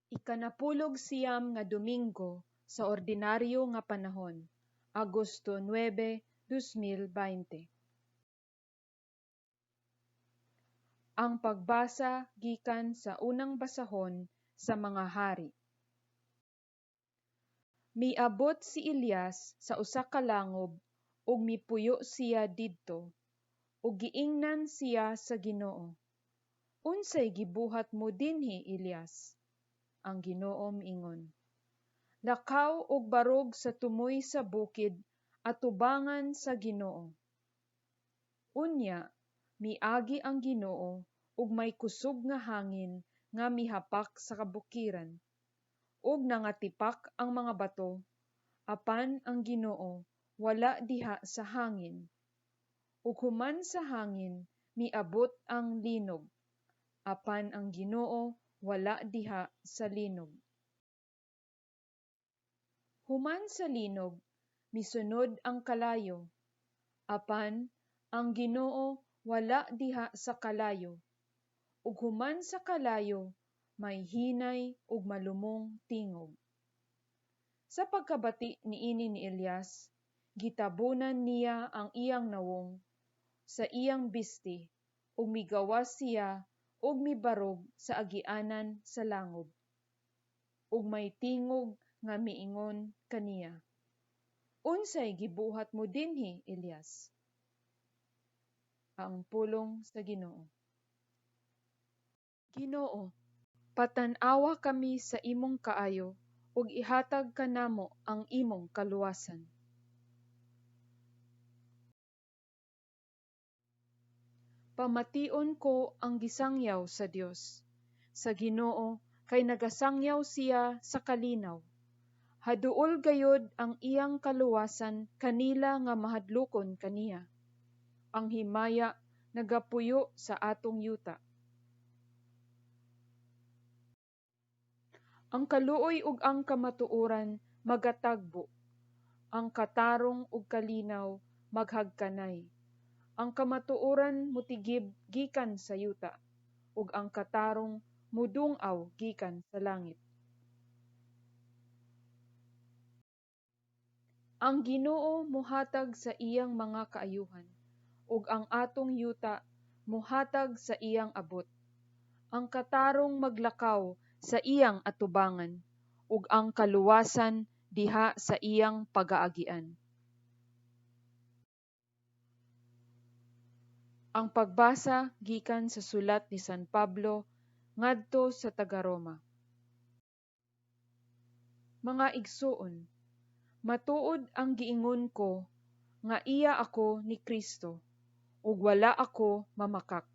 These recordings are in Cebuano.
Ikanapulog 9 nga Domingo sa Ordinaryo nga Panahon, Agosto 9, 2020. Ang pagbasa gikan sa unang basahon sa mga Hari. Miabot si Elias sa usa ka langob ug mipuyo siya didto, ug giingnan siya sa Ginoo, "Unsay gibuhat mo dinhi, Elias?" Ang Ginoo miingon, "Lakaw ug barog sa tumoy sa bukid atubangan sa Ginoo." Unya miagi ang Ginoo ug may kusog nga hangin nga mihapak sa kabukiran, ug nangatipak ang mga bato, apan ang Ginoo wala diha sa hangin. Ug human sa hangin miabot ang linog, apan ang Ginoo wala diha sa linog. Human sa linog misunod ang kalayo, apan ang Ginoo wala diha sa kalayo. Ug human sa kalayo may hinay ug malumong tingog. Sa pagkabati niini ni Elias, gitabonan niya ang iyang nawong sa iyang bisti ug migawas siya ug mibarog sa agianan sa langob. Ug may tingog nga miingon kaniya, "Unsay gibuhat mo dinhi, Elias?" Ang pulong sa Ginoo. Ginoo, patan-awa kami sa imong kaayo ug ihatag kanamo ang imong kaluwasan. Pamation ko ang gisangyaw sa Dios, sa Ginoo, kay nagasangyaw siya sa kalinaw. Haduol gayod ang iyang kaluwasan kanila nga mahadlokon kaniya. Ang himaya nagapuyo sa atong yuta. Ang kaluoy ug ang kamatuoran magatagbo, ang katarong ug kalinaw maghagkanay. Ang kamatuoran motigib gikan sa yuta, ug ang katarong modung-aw gikan sa langit. Ang Ginoo mohatag sa iyang mga kaayuhan, ug ang atong yuta mohatag sa iyang abot. Ang katarong maglakaw sa iyang atubangan, ug ang kaluwasan diha sa iyang pagaagian. Ang pagbasa gikan sa sulat ni San Pablo ngadto sa taga-Roma. Mga igsuon, matuod ang giingon ko nga iya ako ni Kristo, ug wala ako mamakak.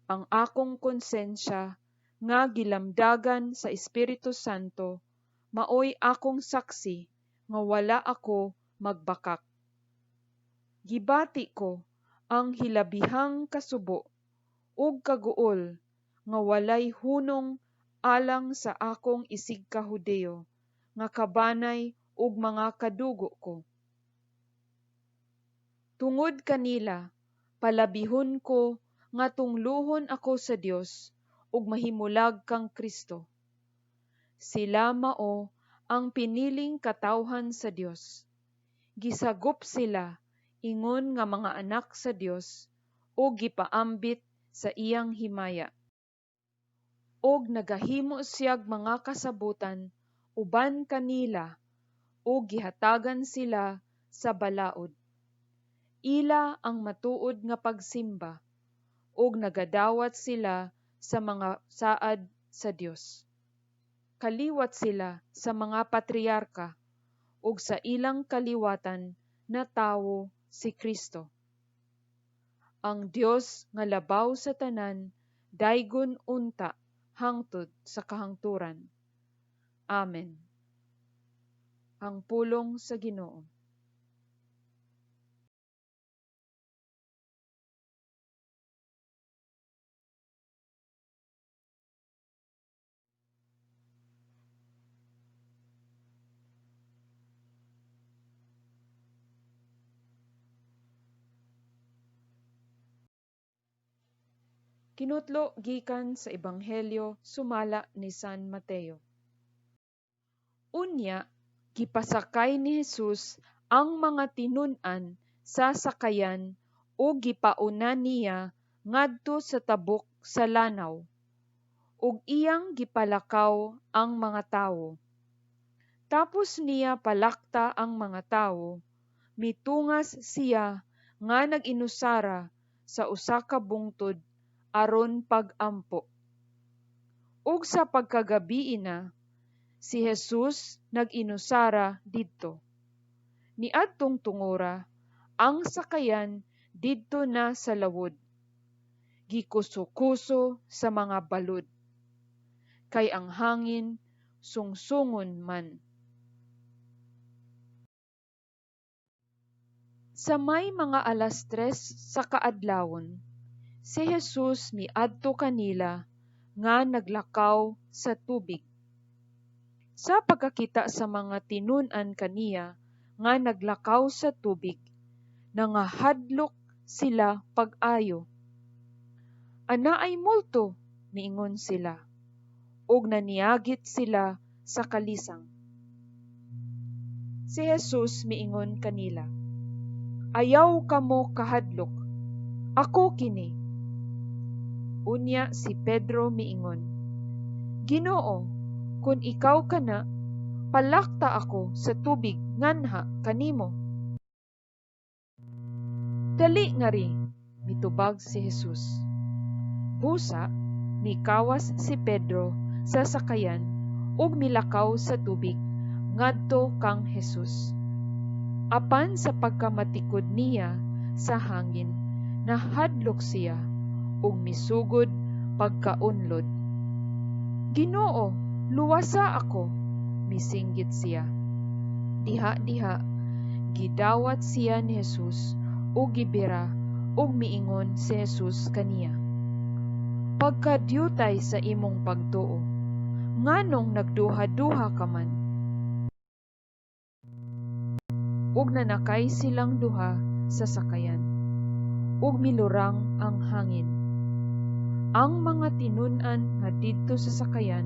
Ang akong konsensya nga gilamdagan sa Espiritu Santo maoy akong saksi nga wala ako magbakak. Gibati ko ang hilabihang kasubo ug kaguol nga walay hunong alang sa akong isigka-Hudiyo nga kabanay ug mga kadugo ko. Tungod kanila, palabihon ko nga tungluhon ako sa Dios ug mahimulag kang Kristo. Sila mao ang piniling katawhan sa Dios. Gisagop sila ingon nga mga anak sa Dios ug gipaambit sa iyang himaya. Og nagahimo siyag mga kasabutan uban kanila ug gihatagan sila sa balaod. Ila ang matuod nga pagsimba ug nagadawat sila sa mga saad sa Dios. Kaliwat sila sa mga patriarka ug sa ilang kaliwatan natawo si Kristo. Ang Dios nga labaw sa tanan daygon unta hangtod sa kahangturan. Amen. Ang pulong sa Ginoo. Kinutlo gikan sa Ebanghelyo sumala ni San Mateo. Unya gipasakay ni Jesus ang mga tinun-an sa sakayan ug gipauna niya ngadto sa tabok sa lanaw, ug iyang gipalakaw ang mga tawo. Tapos niya palakta ang mga tawo, mitungas siya nga nag-inusara sa usa ka bungtod aron pag-ampo. Ug sa pagkagabii na, si Jesus nag-inusara didto. Niadtong tungora, ang sakayan didto na sa lawod, gikusokuso sa mga balud, kay ang hangin sungsungon man. Sa may mga 3:00 sa kaadlawon, si Jesus miadto kanila nga naglakaw sa tubig. Sa pagkakita sa mga tinun-an kaniya nga naglakaw sa tubig, nangahadlok sila pag-ayo. "Anaay multo," miingon sila, ug naniagit sila sa kalisang. Si Jesus miingon kanila, "Ayaw kamo kahadlok, ako kini." Unya si Pedro miingon, "Ginoo, kun ikaw kana, palakta ako sa tubig nganha kanimo." "Dali ngari," mitubag si Jesus. Busa mikawas si Pedro sa sakayan ug milakaw sa tubig ngadto kang Jesus. Apan sa pagkamatikod niya sa hangin, nahadlok siya ug misugod pagkaunlod. "Ginoo, luwasa ako," misinggit siya. Diha-diha gidawat siya ni Jesus ug gibira ug miingon si Jesus kaniya, "Pagkadyutay sa imong pagtuo, nganong nagduhaduha ka man?" Ug nanakay silang duha sa sakayan, ug milurang ang hangin. Ang mga tinun-an nga didto sa sakayan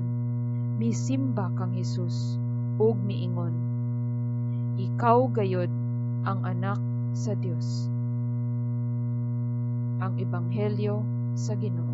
misimba kang Jesus ug miingon, "Ikaw gayod ang Anak sa Dios." Ang Ebanghelyo sa Ginoo.